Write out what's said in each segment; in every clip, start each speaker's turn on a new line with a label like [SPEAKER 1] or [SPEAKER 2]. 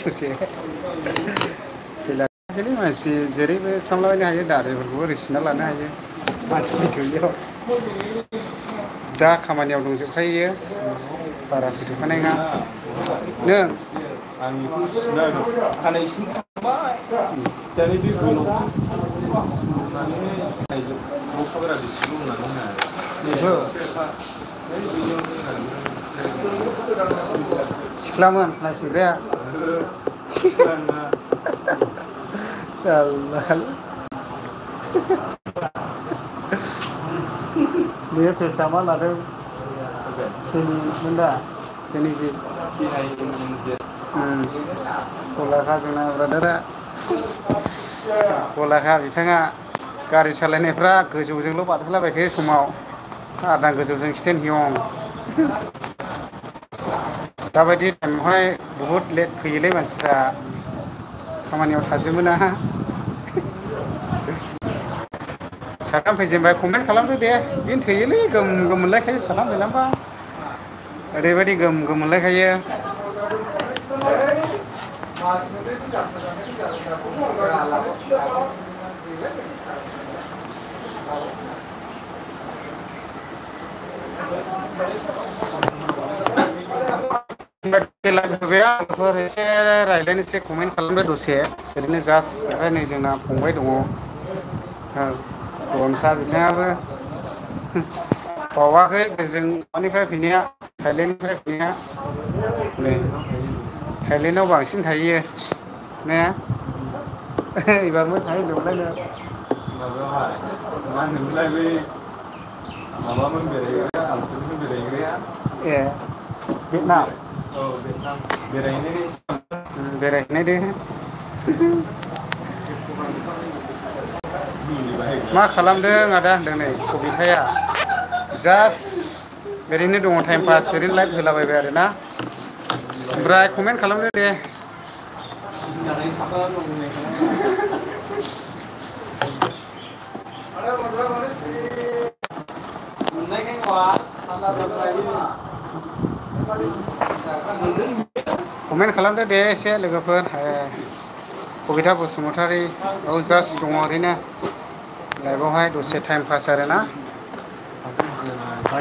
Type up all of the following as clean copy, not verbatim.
[SPEAKER 1] ससे फैलाखैलै मानसि जेरैबो खालामलाबायनो हायो दारिफोरखौबो ओरै सिनना लानो हायो मानसि फैथ'यैयाव दा खामानियाव दंजोबखायो बारा फैथ'खानाय नङा नों
[SPEAKER 2] आंनिखौ सिनना खानाय सिनखांबाय दानि बे गोलाव लखाबारा बेसे होननानै
[SPEAKER 1] बेखौ सिख्लामोन ना सिंग्राया
[SPEAKER 2] सिख्ला नङा
[SPEAKER 1] जारलाहाय बे फेसआ मा लादों केनिमोन दा केनिजि गलाखा जोंना ब्रादारा गलाखा बिथाङा गारि सालायनायफ्रा गोजौजोंल' बारहोलाबायखायो समाव आदां गोजौजों स्टेन हियं दाबायदि टाइमावहाय बहुद लेट फैयोलै मानसिफ्रा खामानियाव थाजोबो ना साथाम फैजेनबाय कमेन्ट खालामदो दे बिनो थोयोलै गोम गोम मोनलायखायो साथाम फैलांबा ओरैबायदि गोम गोम मोनलायखायो एसे रायज्लायनोसै कमेन्ट खालामदो दसे ओरैनो जास्ट ओमफ्राय नै जोंना फंबाय दङ रनथा बिथाङाबो बावाखै जों मानिफ्राय फैनाया थाइलेण्डनिफ्राय फैनाया नै थाइलेण्डआव बांसिन थायो ने एबारबो थायो होनदोंमोनलाय नो
[SPEAKER 2] माबायावहाय मा होनोमोनलाय बै माबामोन बेरायग्राया आलफोरमोन बेरायग्राया
[SPEAKER 1] ए भेटनाम
[SPEAKER 2] औ भेटनाम बेरायहैनायनि
[SPEAKER 1] बेरायहैनाय दे मा खालामदों आदा होनदों नै कबिथाया जास्ट ओरैनो दङ टाइम पास ओरैनो लाइभ होलाबायबाय आरोना ओमफ्राय कमेन्ट खालामदो दे कमेन्ट खालामदो दे एसे लोगोफोर कबिथा बसुमतारी औ जास्ट दङ ओरैनो लाइभआवहाय दसे टाइम पास आरोना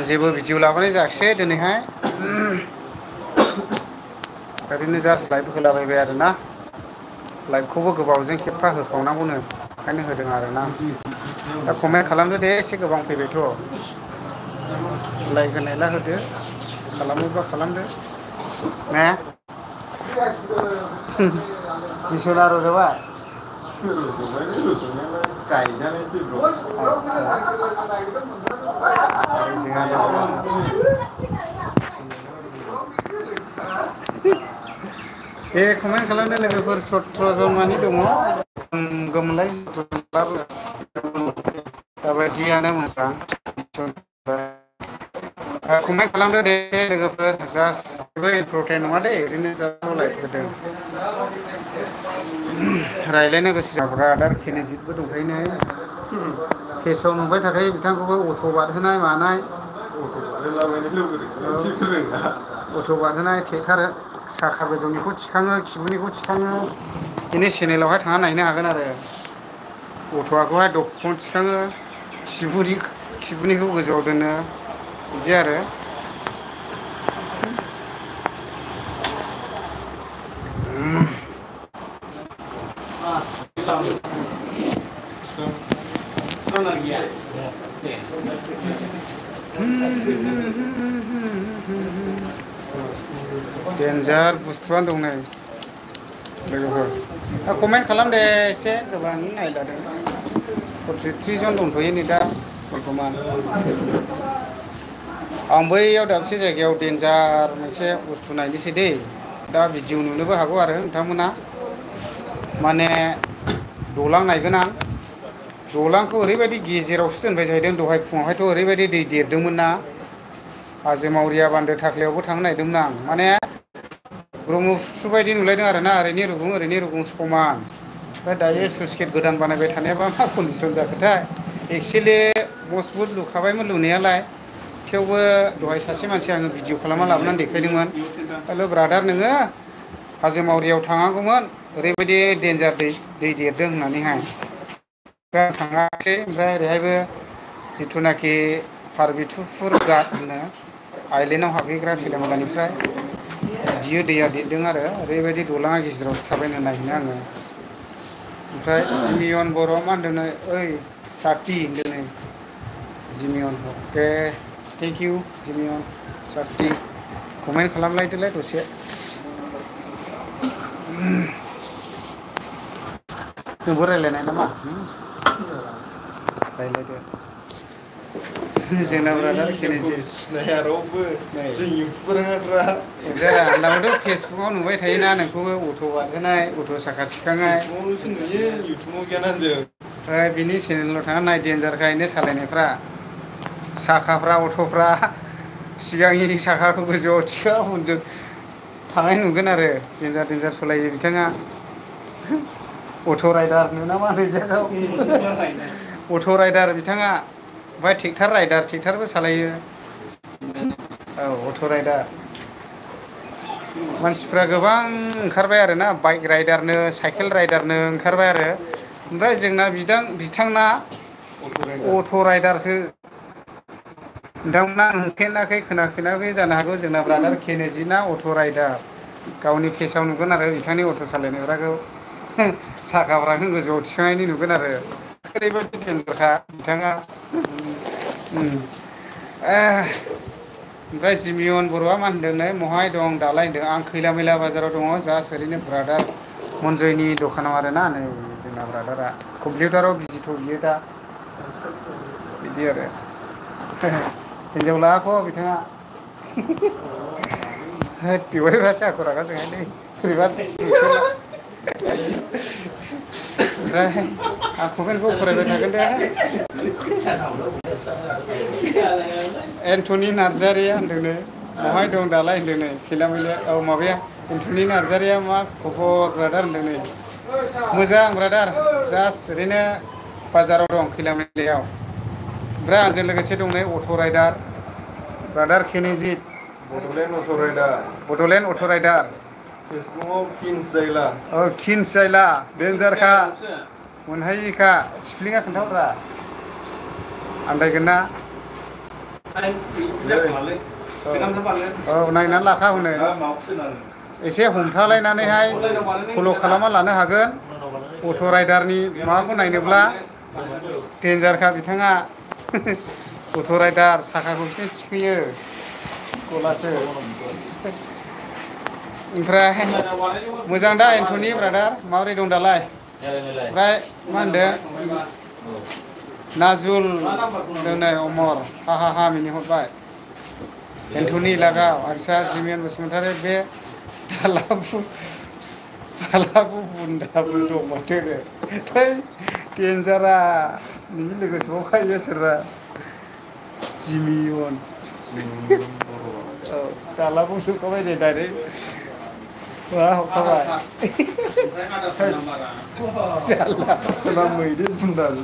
[SPEAKER 1] जेबो भिडिअ लाबोनाय जायाखिसै दिनैहाय ओरैनो जास्ट लाइभ होलाबायबाय आरोना लाइभखौबो गोबावजों खेबफा होखावनांगौनो ओंखायनो होदों आरोना दा कमेन्ट खालामदो दे एसे गोबां फैबायथ' लाइक होनायला होदो खालामोबा खालामदो ने बिसना रज'बाय दे कमेन्ट खालामदो लोगोफोर 17 जन मानि दङ गोमलाय दाबायदियानो मोजां कमेन्ट खालामदो दे लोगोफोर जास्ट जेबो इम्परटेन्ट नङा दे ओरैनो जास्ट लाइक होदों रायज्लायनो गोसो जाग्रा आदार केनिजिबो दंखायोनो फेसआव नुबाय थाखायो बिथांखौबो अट' बारहोनाय मानाय अट' बारहोनाय ट्रेक्टर साखा गोजौनिखौ थिखाङो खिबुनिखौ थिखाङो बेनि चेनेलावहाय थांना नायनो हागोन आरो अट'आखौहाय दबखौनो थिखाङो खिबुनिखौ गोजौआव दोनो बिदि आरो डेन्जार बुस्थुआनो दं नै लोगोफोर कमेन्ट खालाम दे एसे गोबां नायलादों 43 जन दंथ'यो नै दा बर्थमान आं बैयाव दाबसे जायगायाव डेन्जार मोनसे बुस्थु नायनोसै दै दा भिडिअ नुनोबो हागौ आरो नोंथांमोना माने दलां नायगोन आं दलांखौ ओरैबायदि गेजेरावसो दोनबाय जाहैदों दहाय फुङावहायथ' ओरैबायदि दै देरदोंमोन ना हाजो मावरिया बान्दो थाख्लायावबो थांनो नागिरदोंमोन आं माने ब्रह्मपुत्र बायदि नुलायदों आरोना ओरैनि रुगुं समान ओमफ्राय दायो सुइस गेट गोदान बानायबाय थानायाबा मा कन्डिसन जाखोथाय एक्सुवेलि मजबुत लुखाबायमोन लुनायालाय थेवबो दहाय सासे मानसि आङो भिडिअ खालामना लाबोनानै देखायदोंमोन हेल' ब्रादार नोङो हाजो मावरियाव थांनांगौमोन ओरैबायदि डेन्जार दै देरदों होननानैहाय थाङासै ओमफ्राय ओरैहायबो जिथुनाखि पार्बेथुपुर घाट होनो आइलेण्डआव हाबहैग्रा खैलामैलानिफ्राय बियो दैया देरदों आरो ओरैबायदि दलाङा गेजेरावसो थाबायनो नागिरदों आङो ओमफ्राय जिमियन बर' मा होनदों नै ओइ साथि होनदों नै जिमियन अके थेंक इउ जिमियन साथि कमेन्ट खालामलायदोलाय दसे नोंबो रायज्लायनाय नामा रायज्लायदो जोंना ब्रादार केनेजि
[SPEAKER 2] सिनाया रावबो जों इउटुबारफ्रा
[SPEAKER 1] जाया आंनावथ' फेसबुकाव नुबाय थायोना नोंखौबो अट' बारहोनाय अट' साखा थिखांनाय
[SPEAKER 2] इउटुबावल'सो नुयो इउटुबाव गैयाना जों
[SPEAKER 1] बिनि चेनेलाव थांना नाय डेन्जारखायनो सालायनायफ्रा साखाफ्रा अट'फ्रा सिगांनि साखाखौ गोजौआव थिखा उनजों थांनाय नुगोन आरो डेन्जार डेन्जार सालायो बिथाङा अट' राइडार नुना मा होनो जायगायाव अट' राइडार बिथाङा ओमफ्राय ट्रेक्टर राइडार ट्रेक्टरबो सालायो औ अट' राइडार मानसिफ्रा गोबां ओंखारबाय आरोना बाइक राइडारनो साइकेल राइडारनो ओंखारबाय आरो ओमफ्राय जोंना बिथांना अट' राइडारसो नोंथांमोना नुफेराखै खोनाफेराखै जानो हागौ जोंना ब्रादार केनेजिना अट' राइडार गावनि फेसाव नुगोन आरो बिथांनि अट' सालायनायफ्राखौ साखाफ्राखौ गोजौआव थिखांनायनि नुगोन आरो ओरैबायदि डेन्जारखा बिथाङा ओमफ्राय जिमियन बर'आ मा होनदों नै महाय दं दालाय होनदों आं खैला मैला बाजाराव दङ जास्ट ओरैनो ब्रादार मनजयनि दखानाव आरोना नै जोंना ब्रादारा कम्पिउटाराव बिजिथ' बियो दा बिदि आरो हिनजाव लायाखै बिथाङा होद बेवाइफ्रासो आख' रागा जोंहायलै बोरैबा ओमफ्राय आं कमेन्टखौ फरायबाय थागोन दे एन्टनि नार्जारिया होनदों नै बहाय दं दालाय होनदों नै खैला मैला औ माबाया एन्टनि नार्जारिया मा खबर ब्रादार होनदों नै मोजां ब्रादार जास्ट ओरैनो बाजाराव दं खैला मैलायाव ओमफ्राय आंजों लोगोसे दं नै अट' राइडार ब्रादार केनेजि
[SPEAKER 2] Bodoland auto' rider
[SPEAKER 1] Bodoland auto' rider
[SPEAKER 2] फेसबुकाव किन्स जायला
[SPEAKER 1] औ किन्स जायला डेन्जारखा मोनहायिखा स्पेलिंआ खोन्थाहररा आन्दायगोन ना औ नायनानै लाखा हनै एसे हमथालायनानैहाय फल' खालामना लानो हागोन अट' राइडारनि माबाखौ नायनोब्ला डेन्जारखा बिथाङा अट' राइडार साखाखौ बिदिनो थिखोयो गलासो ओमफ्राय मोजां दा एन्टनि ब्रादार माबोरै दं दालाय ओमफ्राय मा होनदों नाजुल दोनै अमर हा मिनिहरबाय एन्टनि लागाव आदसा जिमियन बसुमतारी बे फालाबु बुन्दाबो दं माथो थै डेन्जारा नोंनि लोगोसेबावखायो सोरबा जिमियन औ दालाबो नुखाबाय दे डाइरेक्ट मा हरखाबाय जाला
[SPEAKER 2] सोरबा मैदेर बुन्दाल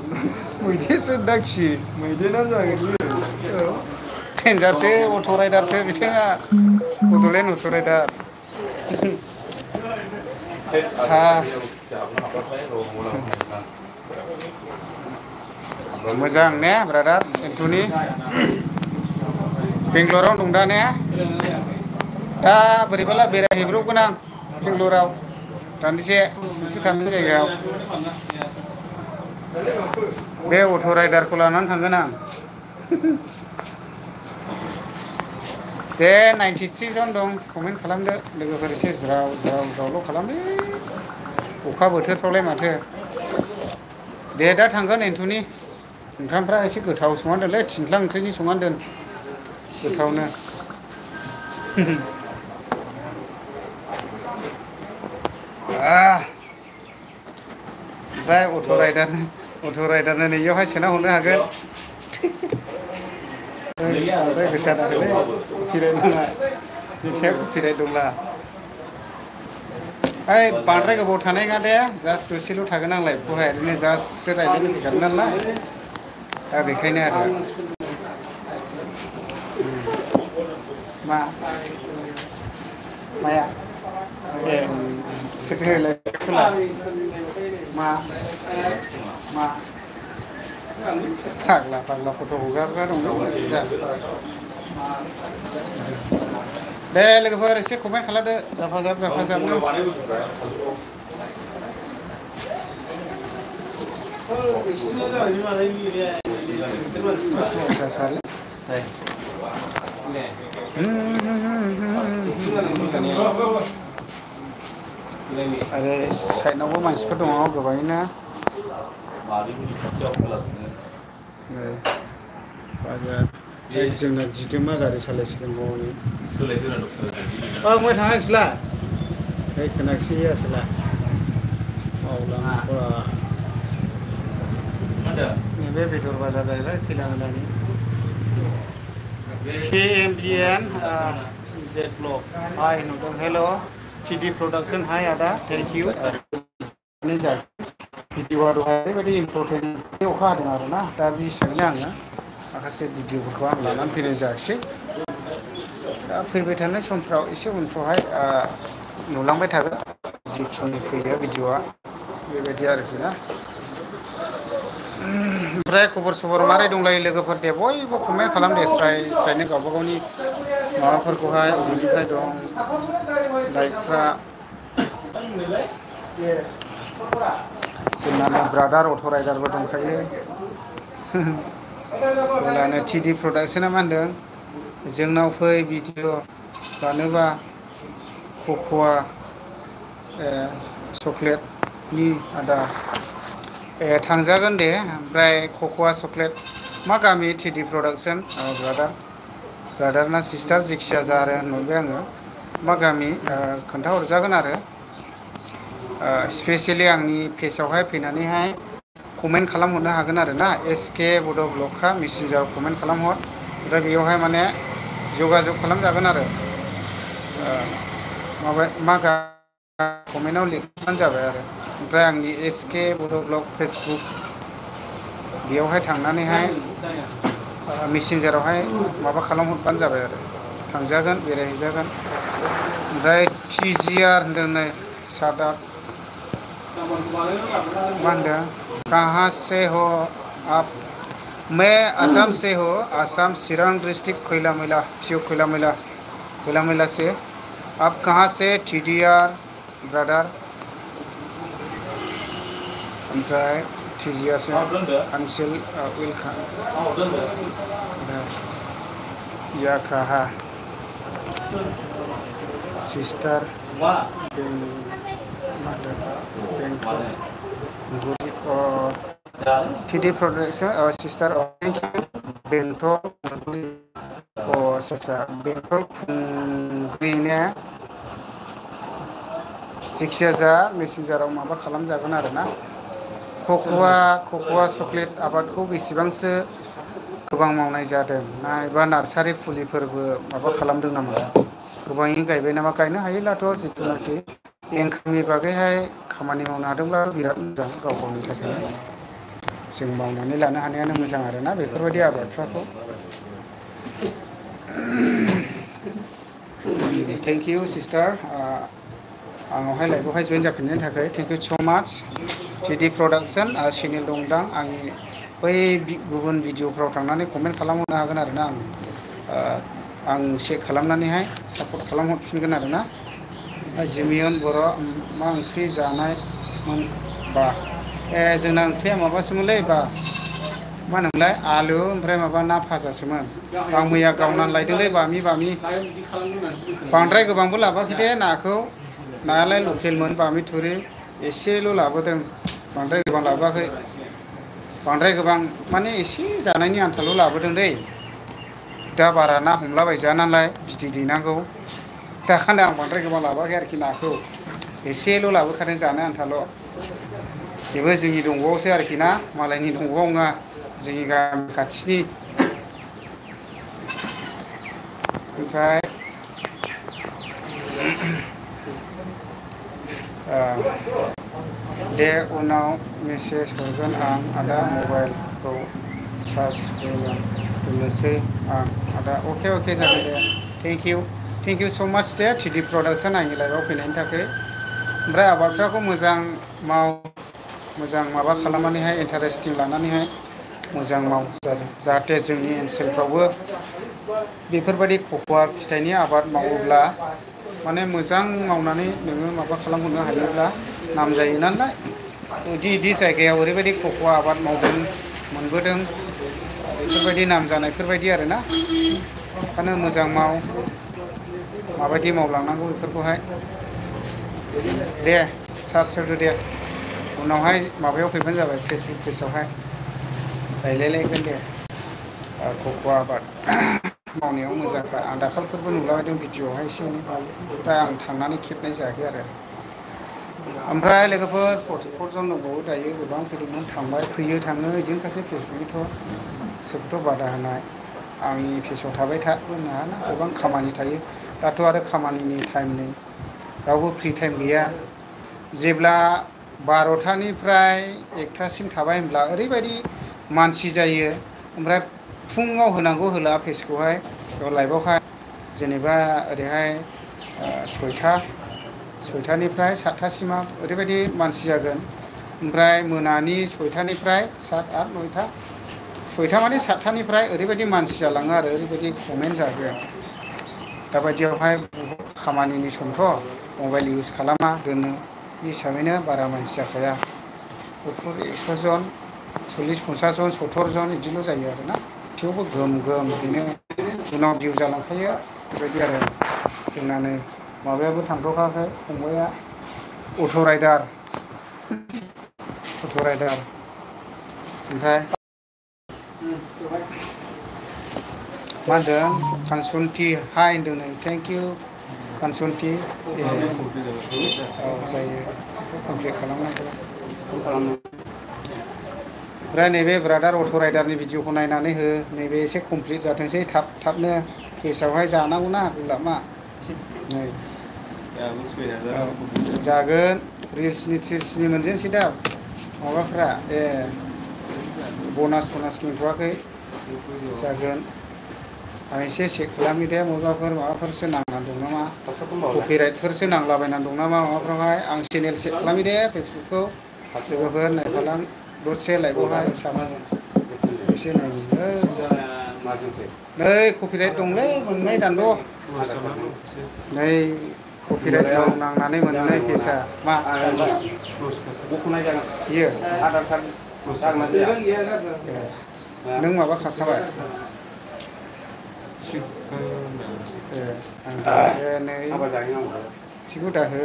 [SPEAKER 1] मैदेरसो दाखि
[SPEAKER 2] मैदेरानो जागोन
[SPEAKER 1] औ डेन्जारसो अट' राइडारसो बिथाङा बड'लेण्ड अट' राइडार मोजां ने ब्रादार एन्टनि बेंगलराव दं दा ने दा बोरैबाला बेरायहैब्रबगोन आं बेंगलराव दान्दिसे नोंसोर थांनाय जायगायाव बे अट' राइडारखौ लानानै थांगोन आं दे 93 जन दं कमेन्ट खालामदो लोगोफोर एसे ज्रावल' खालामदो अखा बोथोरफ्रावलाय माथो दे दा थांगोन एन्टनि ओंखामफ्रा एसे गोथाव संनानै दोनलै थिनथ्ला ओंख्रिनि संनानै दोन गोथावनो ओमफ्राय अट' राइडारनो नैयावहाय सोना हरनो हागोन गोसा दाखोलै कपिराइट नाङा मेथाइआ कपिराइट दंला ओइ बांद्राय गोबाव थानाय नङा दे जास्ट दसेल' थागोन आं लाइफखौहाय ओरैनो जास्टसो रायज्लायनो फैखादों नालाय दा बेखायनो आरो माया ए सोरथोलाय खोला मा मा फाग्ला फाग्ला फट' हगारग्रा दं मानसिफ्रा दे लोगोफोर एसे कमेन्ट खालामदो जाफाजाबनो आरो साइडनावबो मानसिफोर दङ गोबाङैनो जोंना दिदोमा गारि सालायसिगोन बावनो मैं थाङा इसला खोनाखिसै आसोला मावलांफोरा नैबे बेदर बाजार जाहैबाय खैला मैलानि KMPN Z Blog हाय नुदों हेल' TD प्रडाक्शन हाय आदा थेंक इउ भिडिअआ दहाय ओरैबायदि इम्पर्टेन्ट अखा हादों आरोना दा बे हिसाबैनो आङो माखासे भिडिअफोरखौ आं लानानै फैनाय जायाखिसै दा फैबाय थानाय समफ्राव एसे उनफ्रावहाय नुलांबाय थागोन जिखिनि फैयो भिडिअआ बेबायदि आरोखि ना ओमफ्राय खबर सबर मारै दंलायो लोगोफोर दे बयबो कमेन्ट खालामदे स्रायनो गावबा गावनि माबाफोरखौहाय बबेनिफ्राय दं लाइकफ्रा जोंना ब्रादार अट' राइडारबो दंखायो अब्लानो TD प्रडाक्शना मा होनदों जोंनाव फै भिडिअ बानोबा कक'आ चक्लेटनि आदा थांजागोन दे ओमफ्राय कक'आ चक्लेट मा गामि TD प्रडाक्शन ब्रादार ना सिस्टार जिखिया जा आरो होनहरबाय आङो मा गामि खोन्थाहरजागोन आरो स्पेसियेलि आंनि पेजावहाय फैनानैहाय कमेन्ट खालामहरनो हागोन आरो ना SK बड' ब्लगखा मेसेन्जाराव कमेन्ट खालामहर ओमफ्राय बेयावहाय माने जगाजग खालामजागोन आरो मा कमेन्टआव लिरबानो जाबाय आरो ओमफ्राय आंनि SK बड' ब्लग फेसबुक बेयावहाय थांनानैहाय मेसेन्जारावहाय माबा खालामहरबानो जाबाय आरो थांजागोन बेरायहैजागोन ओमफ्राय TGR होनदों नै सादाब मा होनदों कहाँ से हो आप मैं आसाम से हो आसाम चिरां डिस्ट्रिक्ट खैला मैला से आप कहाँ से TDR ब्रादार ओमफ्राय TGR से आंसिल वेलकाम या कहा सिस्टार TD प्रडाक्शन सिस्टार बेंटल बेंटल खुंग्रिनो जिखिया जा मेसेन्जाराव माबा खालामजागोन आरो ना कक'आ चक्लेट आबादखौ बेसेबांसो गोबां मावनाय जादों ना एबा नार्सारि फुलिफोरबो माबा खालामदों नामा गोबाङैनो गायबाय नामा गायनो हायोब्लाथ' जिथुनाखि इनकामनि बागैहाय खामानि मावनो हादोंब्ला बिराद मोजां गाव गावनि थाखाय जों मावनानै लानो हानायानो मोजां आरोना बेफोरबायदि आबादफोरखौ थेंक इउ सिस्टार आंनावहाय लाइभआवहाय जइन जाफिननायनि थाखाय थेंक इउ स' माच TD प्रडाक्शन चेनेल दंदां आंनि बै गुबुन भिडिअफ्राव थांनानै कमेन्ट खालामहरनो हागोन आरोना आं चेक खालामनानैहाय सापर्ट खालामहरफिनगोन आरोना जिमियन बर' मा ओंख्रि जानायमोन बा जोंना ओंख्रिया माबासोमोनलै बा मा होनोमोनलाय आलु ओमफ्राय माबा ना भाजासोमोन आं मैया गावनानै लायदोंलै बामि बांद्राय गोबांबो लाबोआखै दे नाखौ नायालाय लकेलमोन बामि थुरि एसेल' लाबोदों बांद्राय गोबां लाबोआखै बांद्राय गोबां माने एसे जानायनि आन्थाल' लाबोदों दै दा बारा ना हमलाबायजाया नालाय बिदै दैनांगौ दाखालि आं बांद्राय गोबां लाबोआखै आरोखि नाखौ एसेल' लाबोखादों जानो आन्थाल' बेबो जोंनि दंग'आवसो आरोखि ना मालायनि दंग'आव नङा जोंनि गामि खाथिनि ओमफ्राय दे उनाव मेसेज हरगोन आं आदा मबाइलखौ चार्ज होनोसै आं आदा अके जागोन दे थेंक इउ थेंक इउ स' माच दे टिडि प्रडाक्सन आंनि लाइफआव फैनायनि थाखाय। ओमफ्राय आबादफोरखौ मोजां माव, मोजां माबा खालामनानैहाय इन्टारेस्टिं लानानैहाय मोजां माव जाहाथे जोंनि ओनसोलफ्रावबो बेफोरबायदि कक'आ फिथाइनि आबाद मावोब्ला माने मोजां मावनानै नोङो माबा खालामहरनो हायोब्ला नाम जायो नालाय। बिदि जायगायाव ओरैबायदि कक'आ आबाद मावदों, मोनबोदों, बेफोरबायदि नाम जानायफोरबायदि आरोना। ओंखायनो मोजां माव, माबायदि मावलांनांगौ बेफोरखौहाय। दे सार्च होदो दे, उनावहाय माबायाव फैबानो जाबाय फेसबुक पेजआवहाय रायलायलायगोन दे। कक' आबाद मावनायाव मोजांखा, आं दाखालिफोरबो नुलाबायदों भिडिअ'आवहाय एसे एनै, ओमफ्राय आं थांनानै खेबनाय जायाखै आरो। ओमफ्राय लोगोफोर 44 जन दंबावो दायो, गोबां फैदोंमोन, थांबाय, फैयो थाङो बिदिनोखासै फेसबुकनिथ' सोबथ' बादा होनाय। आंनि पेजआव थाबाय थाबो हायाना, गोबां खामानि थायो। दाथ' आरो खामानिनि टाइम नै, रावबो फ्रि टाइम गैया। जेब्ला 12थानिफ्राय 1थासिम थाबाय होनब्ला ओरैबायदि मानसि जायो। ओमफ्राय फुङाव होनांगौ होला पेजखौहाय लाइभआवहाय, जेनेबा ओरैहाय 6थानिफ्राय 7थासिमा ओरैबायदि मानसि जागोन। ओमफ्राय मोनानि 6थानिफ्राय 7, 8, 9था, 6था माने 7थानिफ्राय ओरैबायदि मानसि जालाङो आरो ओरैबायदि कमेन्ट जागोन। दाबायदियावहाय बहुद खामानिनि समथ' मबाइल इउस खालामा दोनो, बे हिसाबैनो बारा मानसि जाखाया। 100 जन, 40-50 जन, 70 जन बिदिल' जायो आरोना। थेवबो गोम गोम बेनो उनाव भिउ जालांखायो बेबायदि आरो। जोंना नै माबायाबो थांथ'खायाखै फंबाया, अट' राइडार। ओमफ्राय मा होनदों कानसुनथि हाय होनदों नै, थेंक इउ कानसुनथि। औ जायो, कमप्लिट खालामनांगौ। ओमफ्राय नैबे ब्रादार अट' राइडारनि भिडिअखौ नायनानै हो, नैबे एसे कमप्लिट जाथोंसै थाब थाबनो। पेजावहाय जानांगौना गुलाबा नै। जागोन, रिल्सनि थिल्सनि मोनजेनसै दा माबाफ्रा। बनास खिंथ'वाखै, जागोन। आं एसे चेक खालामनि दे, माबाफोरसो नांनानै दं नामा, कपिराइटफोरसो नांलाबायनानै दं नामा माबाफ्रावहाय। आं चेनेल चेक खालामि दे फेसबुकखौ, लोगोफोर नायफालां दसे लाइभआवहाय एसे नायनि। नै कपिराइट दंलै, मोननै दानद'। नै कपिराइट नांनानै मोननै केसा मा बियो आधार कार्ड नों माबा खाखाबाय? नै थिखौ दाहो।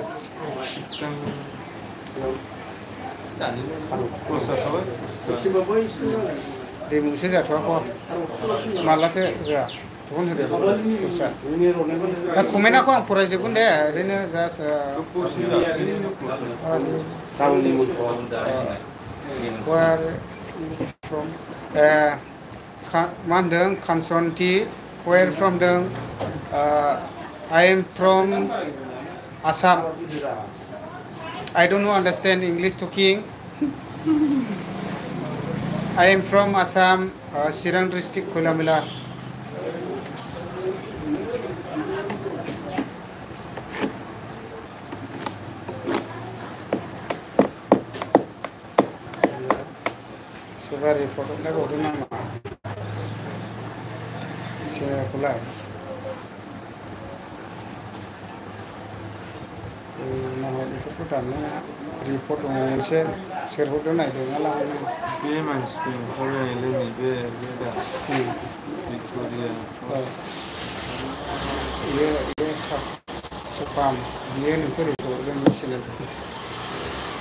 [SPEAKER 1] दैमुंसो जाथ'वाखै, मालाथो होआ बेखौनो होदो। दा कमेन्टखौ आं फरायजोबगोन दे, ओरैनो जास्ट मा होनदों कानसन्थि, वेर फ्रम दों, आइ M from Assam. I don't know understand English talking. I am from Assam, Chirang district, Koilamila. Soba report lai bawa nama. Saya kulai. Nama itu pun tanya report orang saya serhudon aja ngalah.
[SPEAKER 2] बे मानसिखौ फरायनायलै नैबे दा Victoria.
[SPEAKER 1] ये सफाम ये नोंखौ report जोंनि चेनेलखौ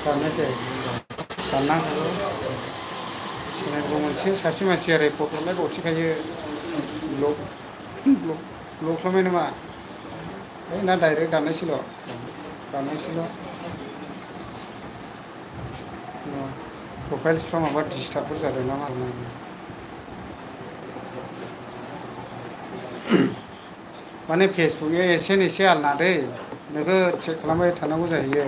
[SPEAKER 1] दाननोसै दाननांगौ। चेनेलखौ मोनसे सासे मानसिया रिपर्ट हरलाय बावथिखायो। ब्लग खालामनाय नामा? ना डाइरेक्ट दाननायसैल'? प्रफाइल्सफ्राव माबा डिस्टार्बफोर जादों नामा? माने फेसबुकआ एसे आलना दै, नोगोद चेक खालामबाय थानांगौ जाहैयो।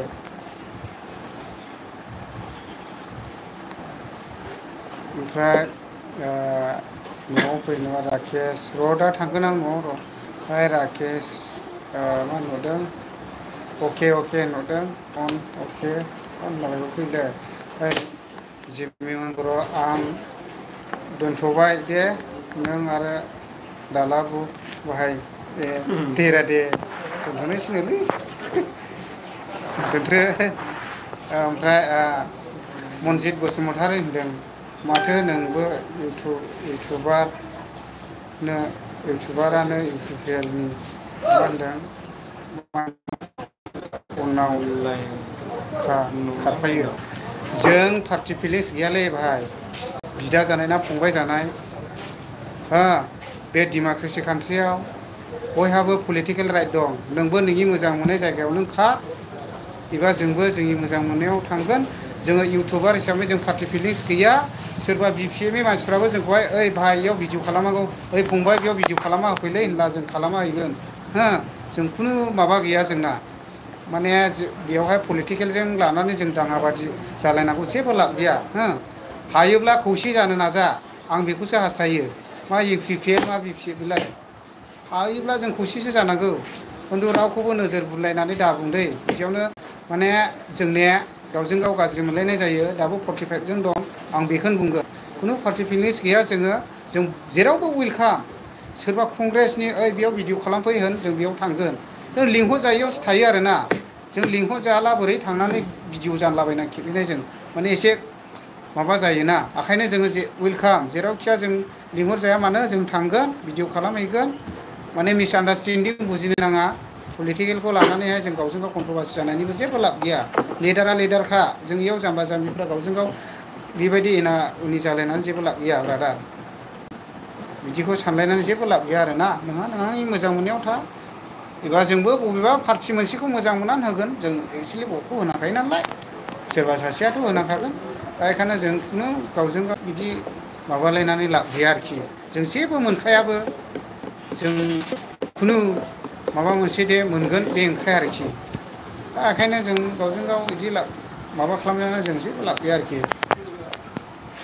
[SPEAKER 1] ओमफ्राय न'आव फैनोबा राकेश र' दा थांगोन आं न'आव र'। ओमफ्राय राकेश मा नुदों अके अके नुदों अन अके होनलाबायबो फैदो ओइ जिमिउन बर' आं दोनथ'बाय दे नों आरो दालाबु बाहाय देरा दे दोनथ'नोसैनोलै दोनदो ओमफ्राय मनजित बसुमतारी होनदों माथो नोंबो इउटुबारानो इउपिपिएलनि मा होनदों उनाव
[SPEAKER 2] अनलाइन
[SPEAKER 1] खारफायो जों पार्टि फिलिंस गैयालै भाइ बिदा जानाय ना फंबाय जानाय हो बे डेम'क्रेसि कान्ट्रियाव बयहाबो पलिटिकेल राइट दं नोंबो नोंनि मोजां मोननाय जायगायाव नों खार एबा जोंबो जोंनि मोजां मोननायाव थांगोन जोङो इउटुबार हिसाबै जों पार्टि फिलिंस गैया सोरबा बिपिएमनि मानसिफ्राबो जोंखौहाय ओइ भाइ इयाव भिडिअ खालामागौ ओइ फंबाय बेयाव भिडिअ खालामा होफैलै होनब्ला जों खालामा हैगोन हो जों खुनु माबा गैया जोंना माने बेयावहाय पलिटिकेलजों लानानै जों दाङाबादि जालायनांगौ जेबो लाब गैया हो हायोब्ला खौसे जानो नाजा आं बेखौसो हास्थायो मा इउपिपिएल मा बिपिएफ बेलाय हायोब्ला जों खौसेसो जानांगौ खिन्थु रावखौबो नोजोर बुलायनानै दाबुंदै बिदियावनो माने जोंने गावजों गाव गाज्रि मोनलायनाय जायो दाबो 45 जोन दं आं बेखौनो बुंगोन खुनु पार्टि फिलिंस गैया जों जेरावबो वेलकाम सोरबा कंग्रेसनि ओइ बेयाव भिडिअ खालामफै होन जों बेयाव थांगोन जों लिंहरजायैयावसो थायो आरोना जों लिंहरजायाला बोरै थांनानै भिडिअ जानलाबायना खेबहैनाय जों माने एसे माबा जायोना ओंखायनो जोङो वेलकाम जेरावखिया जों लिंहरजाया मानो जों थांगोन भिडिअ खालामहैगोन माने मिसआन्डारस्टेन्डिं बुजिनो नाङा पलिटिकेलखौ लानानैहाय जों गावजों गाव कन्ट्रभारसि जानायनिबो जेबो लाब गैया लिडारा लिडारखा जों इयाव जाम्बा जाम्बिफ्रा गावजों गाव बेबायदि एना उनि जालायनानै जेबो लाब गैया ब्रादार बिदिखौ सानलायनानै जेबो लाब गैया आरोना नोंनि मोजां मोननायाव था एबा जोंबो बबेबा पार्टि मोनसेखौ मोजां मोननानै होगोन जों एक्सुवेलि भटखौ होनांखायो नालाय सोरबा सासेयाथ' होनांखागोन दा बेखायनो जों खुनु गावजों गाव बिदि माबालायनानै लाब गैया आरोखि जों जेबो मोनखायाबो जों खुनु माबा मोनसे दे मोनगोन बे नंखाया आरोखि दा ओंखायनो जों गावजों गाव बिदि माबा खालामनायानो जों जेबो लाब गैया आरोखि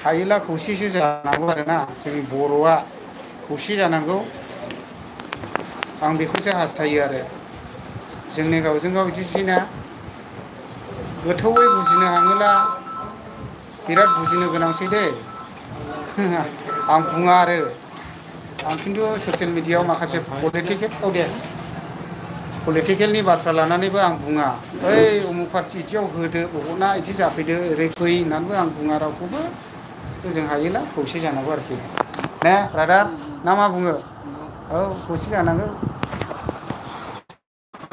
[SPEAKER 1] हायोला खौसेसो जानांगौ आरोना जोंनि बर'आ खौसे जानांगौ आं बेखौसो हास्थायो आरो जोंनि गावजों गाव बिदिसैना गोथौयै बुजिनो हाङोला बिराद बुजिनो गोनांसै दे आं बुङा आरो आं खिन्थु ससियेल मिडियायाव माखासे पलिटिकेलनि बाथ्रा लानानैबो आं बुङा ओइ उमुक पार्टि बिदियाव होदो बहना बिदि जाफैदो ओरै फै होननानैबो आं बुङा रावखौबो जों हायोला खौसे जानांगौ आरोखि ने ब्रादार ना मा बुङो औ खौसे जानांगौ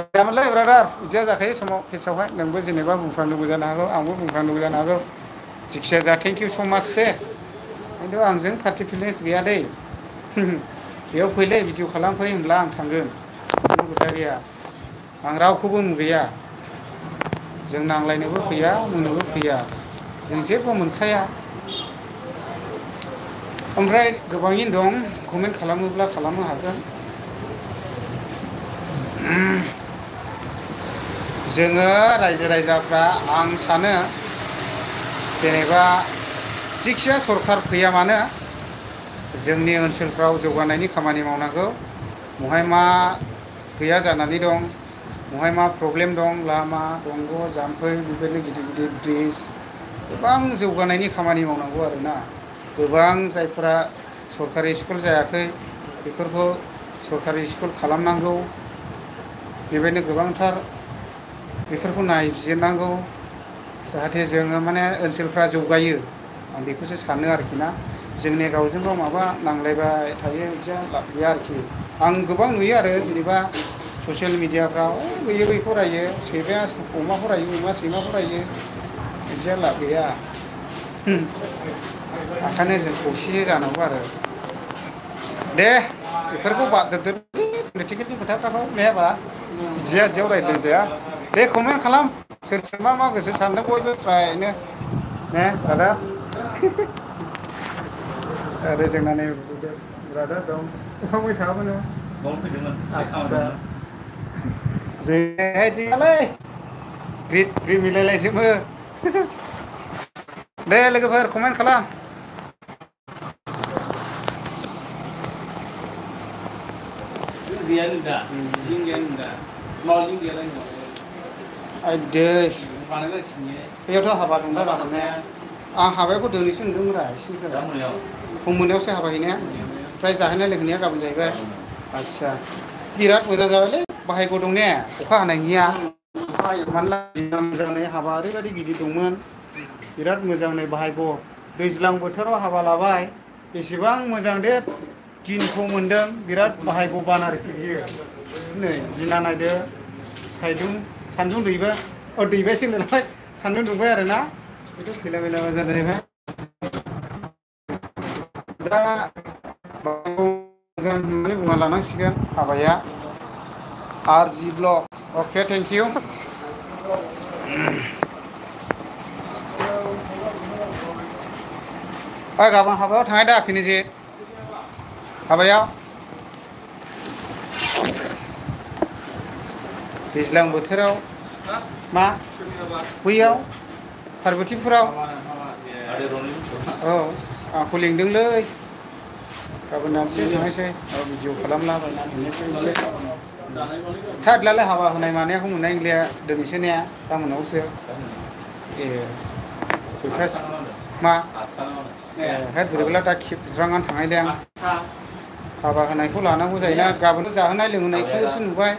[SPEAKER 1] जायामोनलै ब्रादार बिदिया जाखायो समाव फेसआवहाय नोंबो जेनेबा बुंफ्लांदोंबो जानो हागौ आंबो बुंफ्लांदोंबो जानो हागौ जिखिया जा थेंक इउ स' माच दे खिन्थु आंजों पार्टि फिलिंस गैया दै बेयाव फैलै भिडिअ खालामफै होनब्ला आं थांगोन जेबो खोथा गैया आं रावखौबो मुगैया जों नांलायनोबो फैया मुनोबो फैया जों जेबो मोनखाया ओमफ्राय गोबाङैनो दं कमेन्ट खालामोब्ला खालामनो हागोन जोङो रायजो राजाफ्रा आं सानो जेनेबा जिखिया सरखार फैया मानो जोंनि ओनसोलफ्राव जौगानायनि खामानि मावनांगौ बहाय मा गैया जानानै दं बहाय मा प्रब्लेम दं लामा दंग' जाम्फै बेबायदिनो गिदिर गिदिर ब्रिज गोबां जौगानायनि खामानि मावनांगौ आरोना गोबां जायफोरा सरकारि स्कुल जायाखै बेफोरखौ सरकारि स्कुल खालामनांगौ बेबायदिनो गोबांथार बेफोरखौ नायबिजिरनांगौ जाहाथे जोङो माने ओनसोलफ्रा जौगायो आं बेखौसो सानो आरोखि ना जोंनि गावजों गाव माबा नांलायबाय थायो बिदिया लाब गैया आरोखि आं गोबां नुयो आरो जेनेबा ससियेल मिडियाफ्राव बैयो बैखौ रायो सैमाया अमाखौ रायो अमा सैमाखौ रायो बिदिया लाब गैया ओंखायनो जों खौसे जानांगौ आरो दे बेफोरखौ बाद दोनदो पलिटिकेलनि खोथाफ्राथ' मेबा बिदियाव रायज्लायजाया दे कमेन्ट खालाम सोर सोर मा गोसो सानदों बयबो स्रायनो ने ब्रादार आरो जोंना नै ब्रादार दं फैखांबाय थाङामोन आदसा जोंहाय दिनालै ग्रिद ग्रिद मिलायलायजोबो दे लोगोफोर कमेन्ट खालाम दै बेयावथ' हाबा दं दा लाबोनाया आं हाबायावखौ दिनैसो नुदोंमोनरा एसेखौ मोनायावसो हाबा हैनाया ओमफ्राय जाहोनाय लोंहोनाया गाबोन जाहैबाय आस्सा बिराद मोजां जाबायलै बाहायग दं ने अखा हानायनिया मानोना मोजाङै हाबा ओरैबायदि गिदिर दंमोन बिराद मोजाङै बाहायग दैज्लां बोथोराव हाबा लाबाय बेसेबां मोजां दे दिनखौ मोन्दों बिराद बाहायग बान आरोखि बियो नै दिना नायदो सान्दुं दैबायसो नालाय सान्दुं दुंबाय आरोना बेथ' खैला मैला बाजार जाहैबाय दा मोजां होननानै बुंना लानांसिगोन हाबाया RG block okay thank you गाबोन हाबायाव थांनाय दाखिनि जे हाबायाव दैज्लां बोथोराव मा बैयाव पार्बतीपुराव औ आंखौ लिंदोंलै गाबोन दानसे थांनोसै भिडिअ खालामलाबायनोसै एसे थादलालाय हाबा होनाय मानायखौ मोननाय नंलिया दिनैसो ने गाबोनावसो ए खैथासो मा हेद बोरैबाला दा खेबज्रांनानै थांनायदे आं हाबा होनायखौ लानांगौ जायोना गाबोनथ' जाहोनाय लोंहोनायखौल'सो नुबाय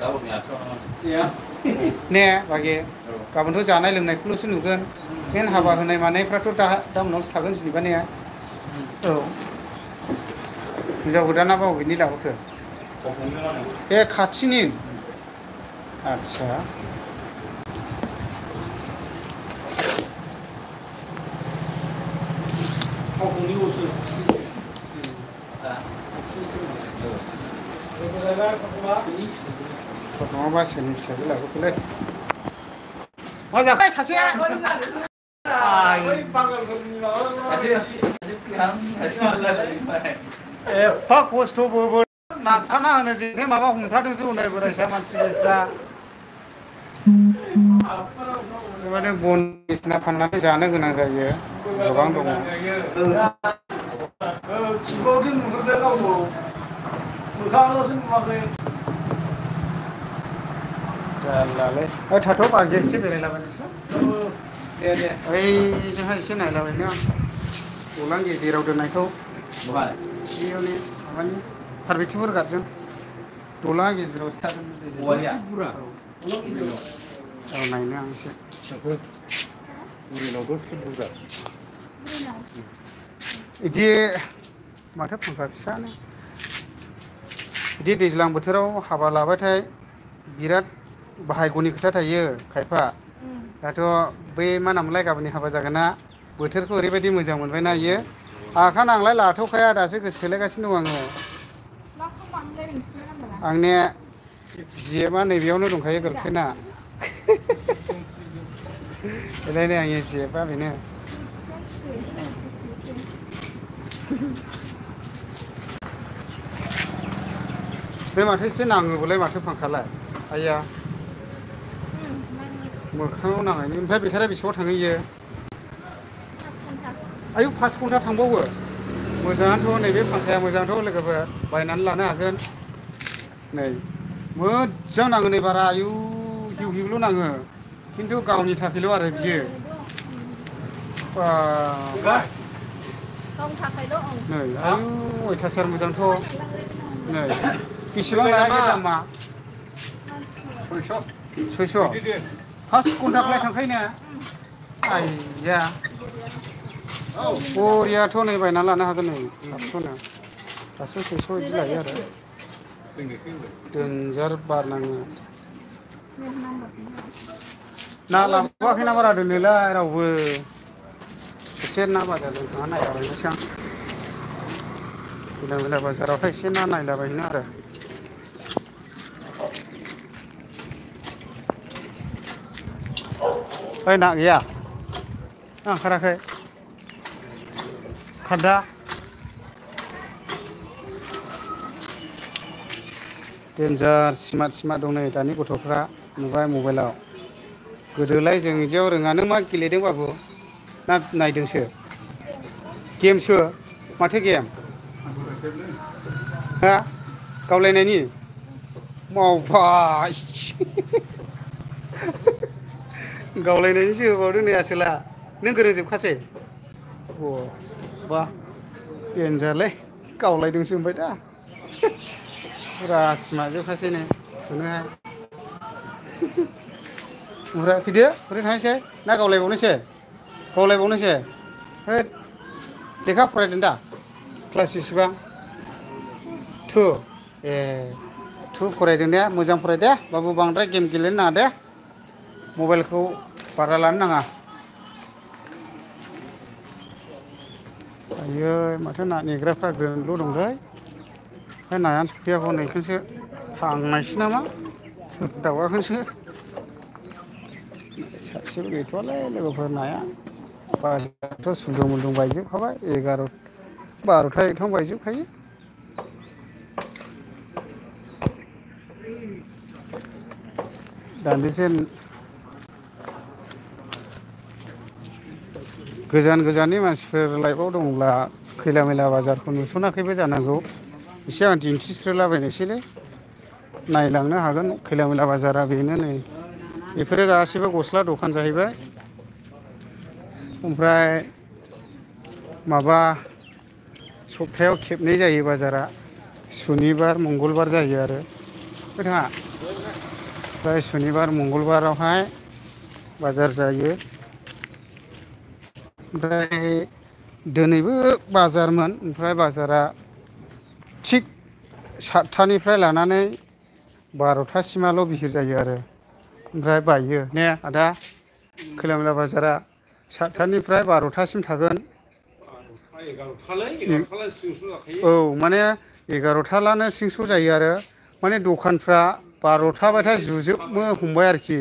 [SPEAKER 1] ने बागे गाबोनथ' जानाय लोंनायखौल'सो नुगोन मेन हाबा होनाय मानायफ्राथ' दा मोनावसो थागोन जेनेबा ने औ हिनजाव गोदाना बबेनि लाबोखो ए खाथिनि आदसा नङाबा सोरनि फिसाजो लाबोखोलै मा जाखो सासेया एफा खस्थ'बो नारखाना होनो जोंनि माबा हमथादोंसो हनै बोरायसा मानसि बेस्रा बेबायदिनो बन बायदिसिना फाननानै जानो गोनां जायो गोबां दङ जारलालै थाथ' बाजै एसे बेरायलाबायनोसै ओइजोंहाय एसे नायलाबायनो आं दलां गेजेराव दोननायखौ बेयावनो माबानि पार्बतीपुर घाटजों दलां गेजेरावसो थादों औ नायनो आं एसे बिदि माथो फांखा फिसानो बिदि दैज्लां बोथोराव हाबा लाबाथाय बिराद बाहायग'नि खोथा थायो खायफा दाथ' बै मा नामलाय गाबोननि हाबा जागोन ना बोथोरखौ ओरैबायदि मोजां मोनबायना इयो आखान आंलाय लाथ'खाया दासो गोसोथोलायगासिनो दं आङो आंनिया जिएमा नैबेयावनो दंखायो गार्लफ्रेन्डआ बेलायनो आंनि जिएफआ बेनो बे माथो एसे नाङोबोलाय माथो फांखालाय आइया मोखाङाव नांनायनि ओमफ्राय बेटारिया बेसेबां थाङो इयो आयु 5 घन्टा थांबावो मोजाङानोथ' नैबे फांखाया मोजांथ' लोगोफोर बायनानै लानो हागोन नै मोजां नाङो नै बारा आयु हिउ हिउल' नाङो खिन्थु गावनि थाखायल' आरो बियो बा नै आयु अयथासार मोजांथ' नै बेसेबां लाया दामा 600 5 घन्टाखौलाय थांखायो ना आइया बरियाथ' नै बायना लानो हागोन नै 500नो 500 600 बिदि लायो आरो देन्जार बार नाङो ना लाबोआखैना बारा दोनोलाय रावबो एसे ना बाजारजों थांना नायलाबायनोसै आं गोदान गोदान बाजारावहाय एसे ना नायलाबायनो आरो ओइ ना गैया ना ओंखाराखै खान्दा देन्जार स्मार्ट दं नै दानि गथ'फ्रा नुबाय मबाइलाव गोदोलाय जों बिदियाव रोङानो मा गेलेदों बाबु ना नायदोंसो गेमसो माथो गेम हा गावलायनायनि मावबाय गावलायनायनिसो होबावदों नै आसोला नों गोरोंजोबखासै बा देनजारलै गावलायदोंसो होनबाय दा फुरा सिमाजोबखासै नै थुनोहाय ओमफ्राय फैदो ओरै थांसै ना गावलायबावनोसै होद लेखा फरायदों दा क्लास बेसेबां 2 ए 2 फरायदों ने मोजां फराय दे बाबु बांद्राय गेम गेलेनो नाङा दे मबाइलखौ बारा लानो नाङा आयै माथो ना नेग्राफ्रा ग्रोनल' दंलै ओमफ्राय नायानो सफैयाखै हनै बेखौसो थांनायसै नामा दाउगाखोसो सासेबो गैथ'वालै लोगोफोर नाया बाजाराथ' सुलदुं मुलदुं बायजोबखाबाय 11 12था 1थायावनो बायजोबखायो दान्दिसे गोजान गोजाननि मानसिफोर लाइफआव दंब्ला खैला मैला बाजारखौ नुसनाखैबो जानांगौ एसे आं दिन्थिस्रोलाबायनोसैलै नायलांनो हागोन खैला मैला बाजारा बेनो नै बेफोरो गासैबो गस्ला दखान जाहैबाय ओमफ्राय माबा सप्तायाव खेबनै जायो बाजारा सुनिबार मंगलबार जायो आरो बिथाङा ओमफ्राय सुनिबार मंगलबारावहाय बाजार जायो ओमफ्राय दिनैबो बाजारमोन ओमफ्राय बाजारा थिग 7थानिफ्राय लानानै 12थासिमाल' बिहिर जायो आरो ओमफ्राय बायो ने आदा खैला मैला बाजारा 7थानिफ्राय 12थासिम थागोन औ माने 11थालानो सिंस' जायो आरो माने दखानफ्रा 12था बाथाय जुजोबनो हमबाय आरोखि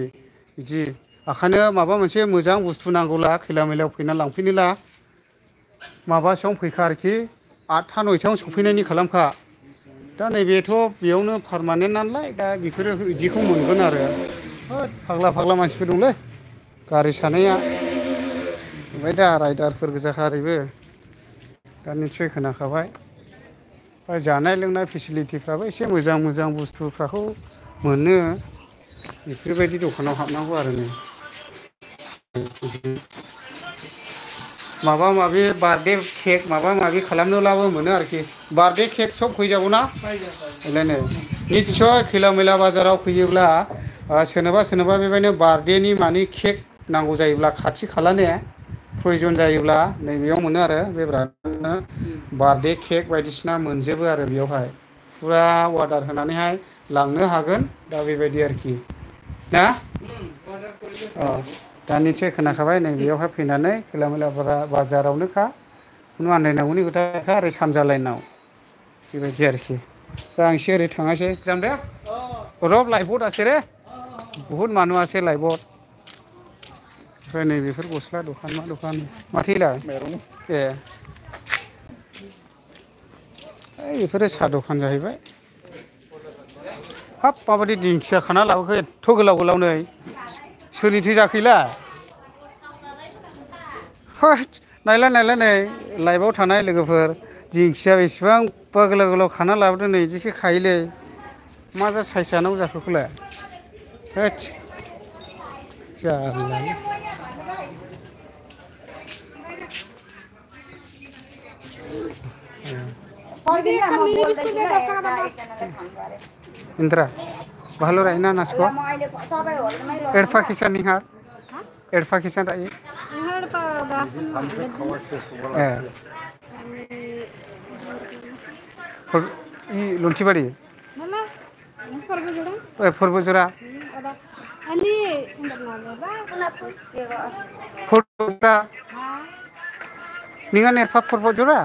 [SPEAKER 1] बिदि ओंखायनो माबा मोनसे मोजां बुस्थु नांगौला खैला मैलायाव फैना लांफैनोला माबासोआवनो फैखा आरोखि 8था 9थायावनो सफैनायनि खालामखा दा नैबेथ' बेयावनो पारमानेन्ट नालाय दा बेफोरो बिदिखौ मोनगोन आरो होद फाग्ला फाग्ला मानसिफोर दंलै गारि सानाया ओमफ्राय दा राइडारफोर गोजाखा ओरैबो दा निस्सय खोनाखाबाय ओमफ्राय जानाय लोंनाय फेसिलिटिफ्राबो एसे मोजां मोजां बुस्थुफ्राखौ मोनो बेफोरबायदि दखानाव हाबनांगौ आरो नै माबा माबि बार्थडे केक माबा माबि खालामनोब्लाबो मोनो आरोखि बार्थडे केक सब फैजागौ ना नै निस्सय खैला मैला बाजाराव फैयोब्ला सोरनोबा बेबायदिनो बार्थडेनि मानि केक नांगौ जायोब्ला खाथि खालानि प्रयजन जायोब्ला नैबेयाव मोनो आरो बे ब्रान्डनो बार्थडे केक बायदिसिना मोनजोबो आरो बेयावहाय फुरा अर्डार होनानैहाय लांनो हागोन दा बेबायदि आरोखि ना दा निस्सय खोनाखाबाय नै बेयावहाय फैनानै खैला मैला बाजारावनोखा खुनु आन्दायनांगौनि खोथा गैया ओरै सानजा लाइनाव बेबायदि आरोखि दा आं एसे ओरै थांनोसै जामदे रब लाइबद আছে रे बुहुद मानु আছে लाइबद ओमफ्राय नै बेफोर गस्ला दखान मा दखान माथो इलाय ए बेफोरो साहा दखान जाहैबाय हाब माबायदि दिंखिया खाना लाबोखो एथ' गोलाव गोलाव नै सोरनिथो जाखैला नायलाय नै लाइभआव थानाय लोगोफोर दिंखिया बेसेबांबा गोलाव गोलाव खाना लाबोदों नै बिदिसो खायोलै मा जा साइज जानांगौ जाखोखौलाय होद जारला इंद्रा भालो रहना नाचको एडफा किसान निहार एडफा किसान रही लुंठीबाड़ी फोरबोजरा निगा नेरफा फोरबोजरा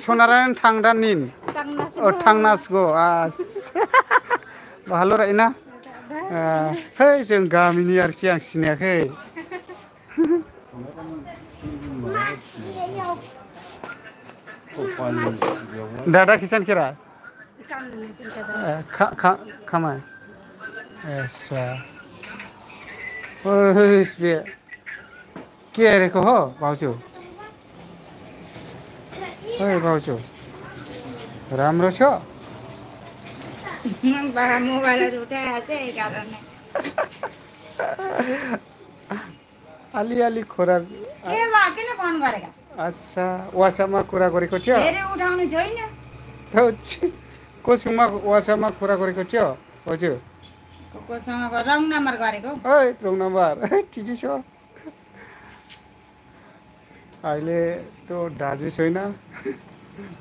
[SPEAKER 1] सोनाराम थांदानिन थांनासगो भालो रहना है जों गामिनि आरोखि आं सिनायाखै दादा किसान केरा खामा ऐसा बे क्या रे कहो भावजो भावजो राम्रो छ
[SPEAKER 3] बाबा मोबाइल उठाएको छ यही कारणले
[SPEAKER 1] अलिअलि कुरा
[SPEAKER 3] के भयो किन फोन गरेका
[SPEAKER 1] अच्छा वाट्सएपमा कुरा गरेको थियो
[SPEAKER 3] फेरि उठाउनु छैन
[SPEAKER 1] कोसँग वाट्सएपमा कुरा गरेको थियो हजुर
[SPEAKER 3] कोसँग रङ नम्बर गरेको
[SPEAKER 1] ओइ रङ नम्बर ठिकै छ अहिले त्यो दाजु छैन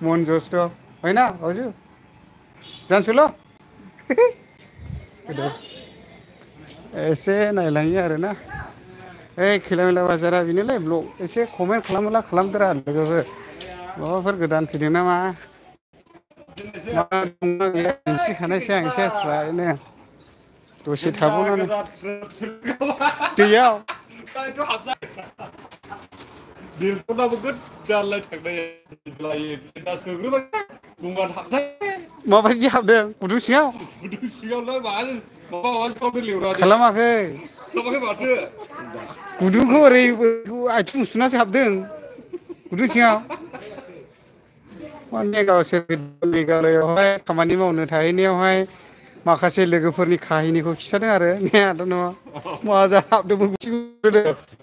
[SPEAKER 1] मन जस्तो होइन हजुर जान्छु ल एसे नायलाङो आरोना ओइ खैला बाजारा बेनोलै ब्लग एसे कमेन्ट खालामदोरा लोगोफोर माबाफोर गोदान फैदों नामा मा गैया दिन्थिखानायसै आं एसे स्रायनो दसे थाबावनानै दैयाव
[SPEAKER 2] दिलखौनाबो गोदानलाय थांनाय दा सोग्रोबाय गंगार हाबनाय
[SPEAKER 1] माबायदि हाबदों गुदुं सिङाव
[SPEAKER 2] गुदुं सिङावलाय माबा खालामनो लिवरा
[SPEAKER 1] खालामाखै
[SPEAKER 2] माथो
[SPEAKER 1] गुदुंखौ ओरै आथिं सुनासो हाबदों गुदुं सिङाव माने गावसोर मेघालयआवहाय खामानि मावनो थाहैनायावहाय माखासे लोगोफोरनि काहिनिखौ खिथादों आरो ने आदा नङा मा जा हाबदोंमोन